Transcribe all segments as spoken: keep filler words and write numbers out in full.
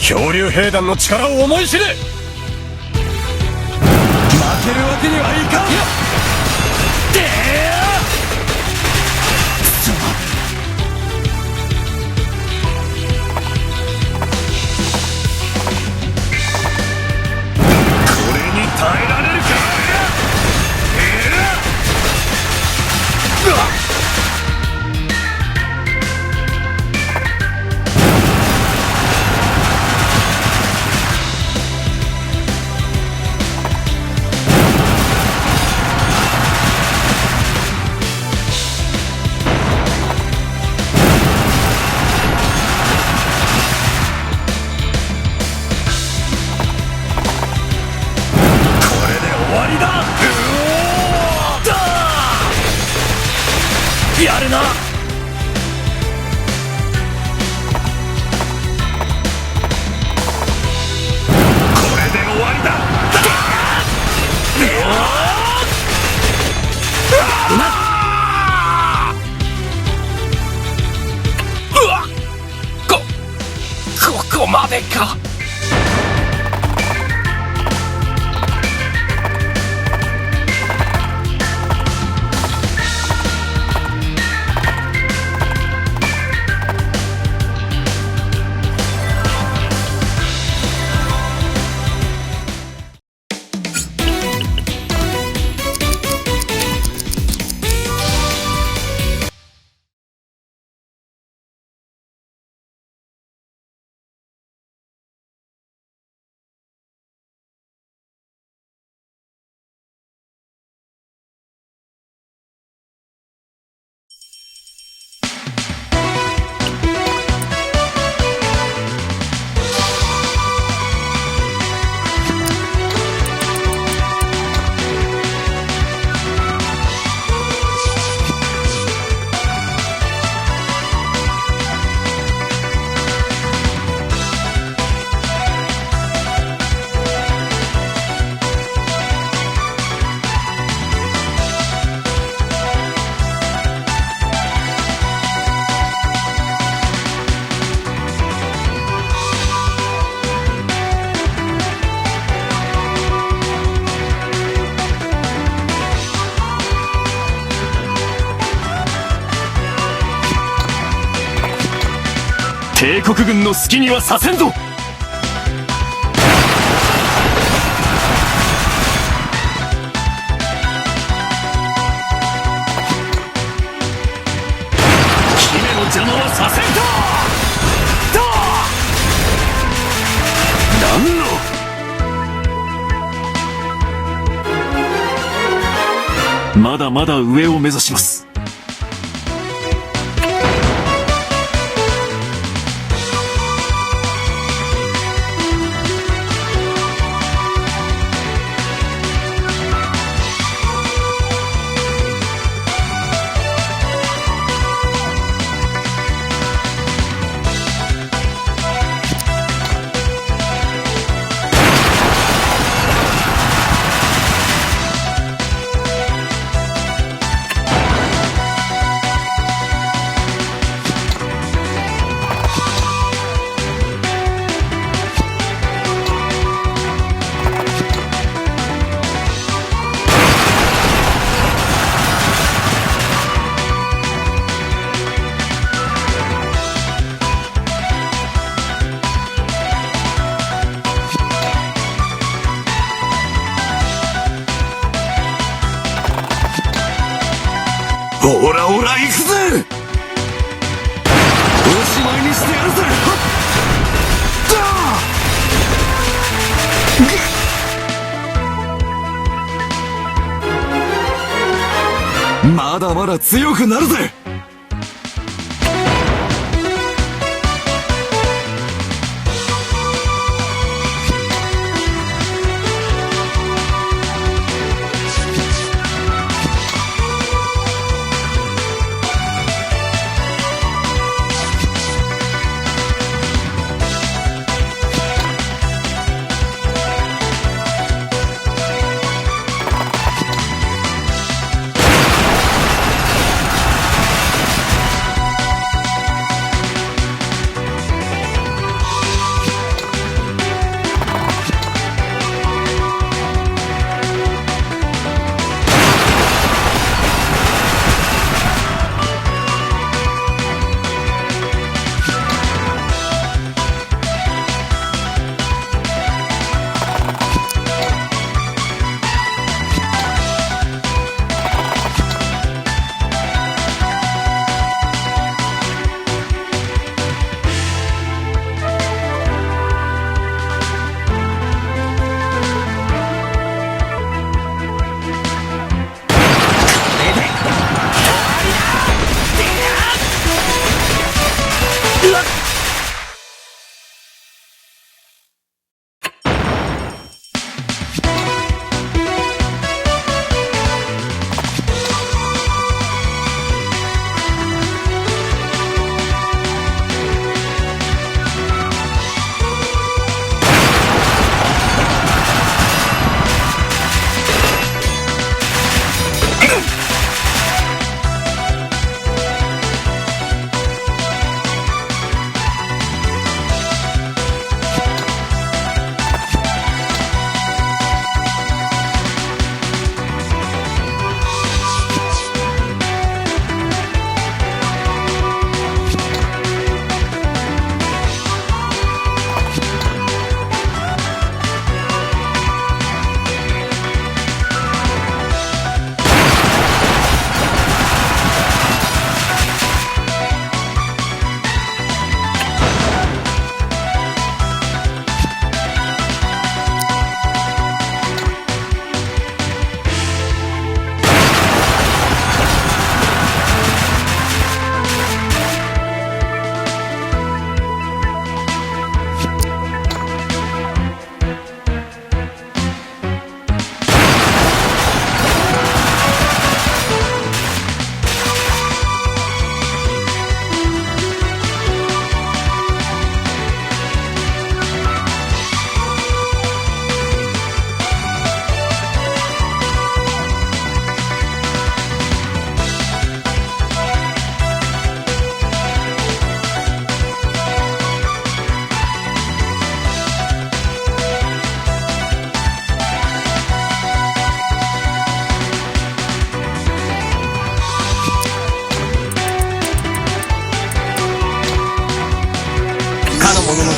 恐竜兵団の力を思い知れ。負けるわけにはいかん。いや、てー！くそ。これに耐えられるか。うわっ！これで終わりだ。うおー！だー！やるな！これで終わりだ！だー！うおー！うわ！うわ！こ、ここまでか。帝国軍の好きにはさせんぞ。姫の邪魔はさせんと！と！なんの！まだまだ上を目指します。オラオラいくぜ！おしまいにしてやるぜ！はっ！だ！まだまだ強くなるぜ！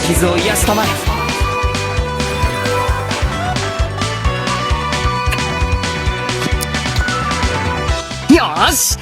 傷を癒やすたまえ。よし。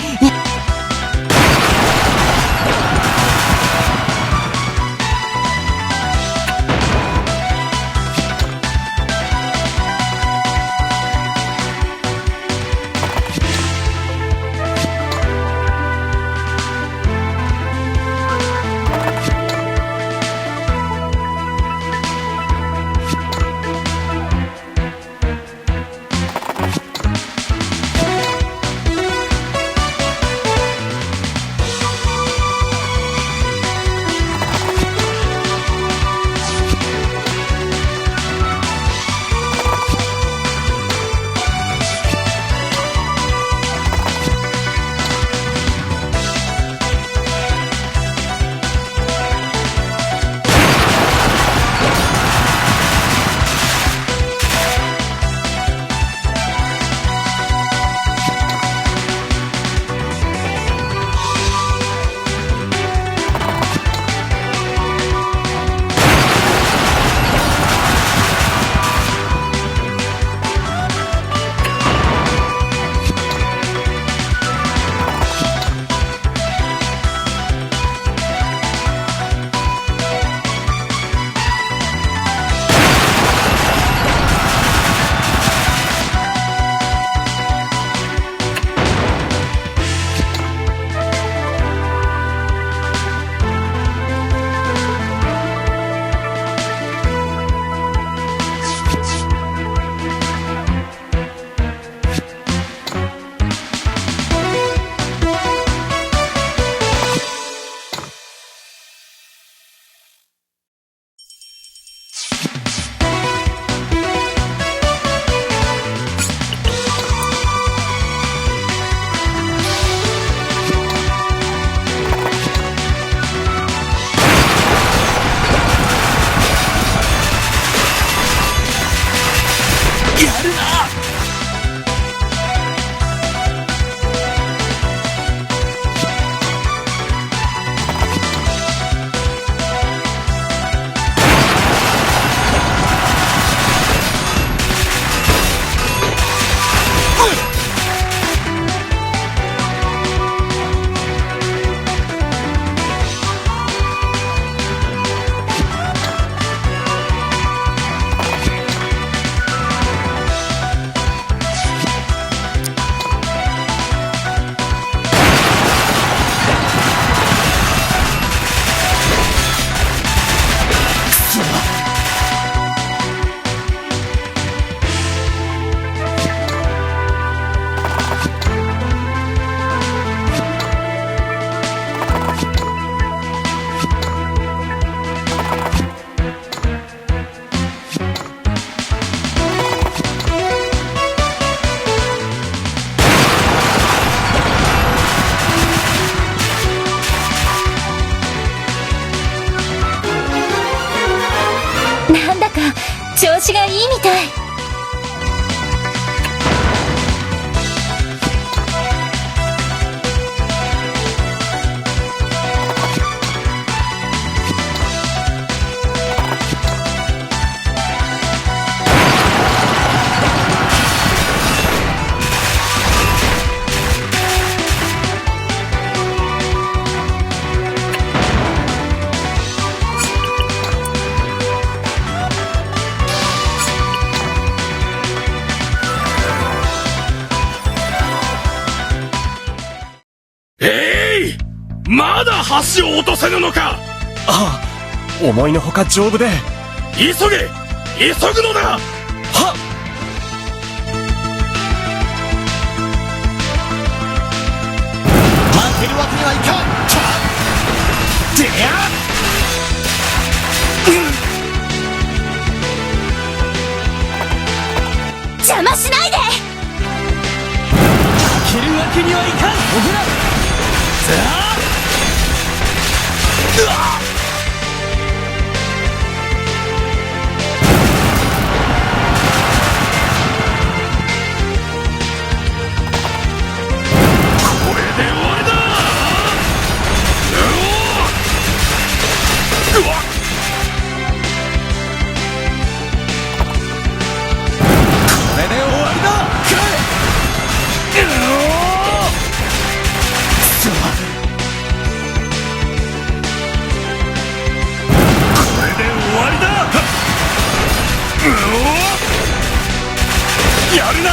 なんだか調子がいいみたい。えい！まだ橋を落とせぬのか！ああ、思いのほか丈夫で。急げ！急ぐのだ！はっ！負けるわけにはいかん！でや！邪魔しないで！負けるわけにはいかん！ほら！うわ！これで終わりだ！うわ！うわ！負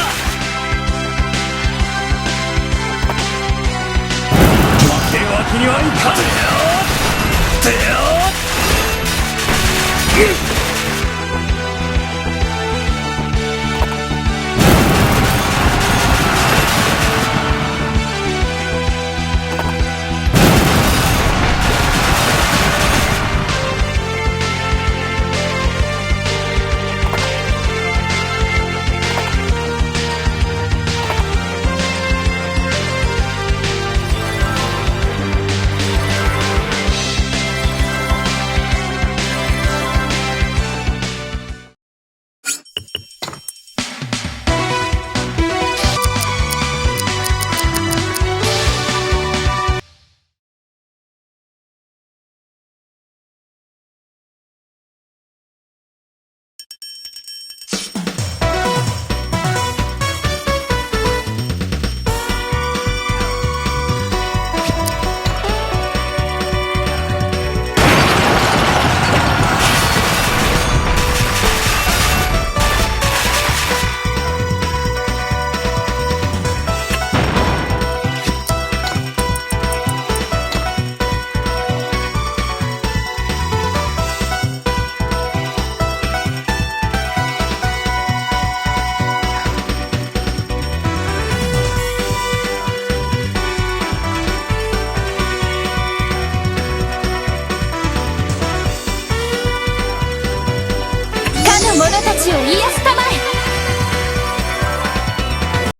けるわけにはいかん。てよ、てよ。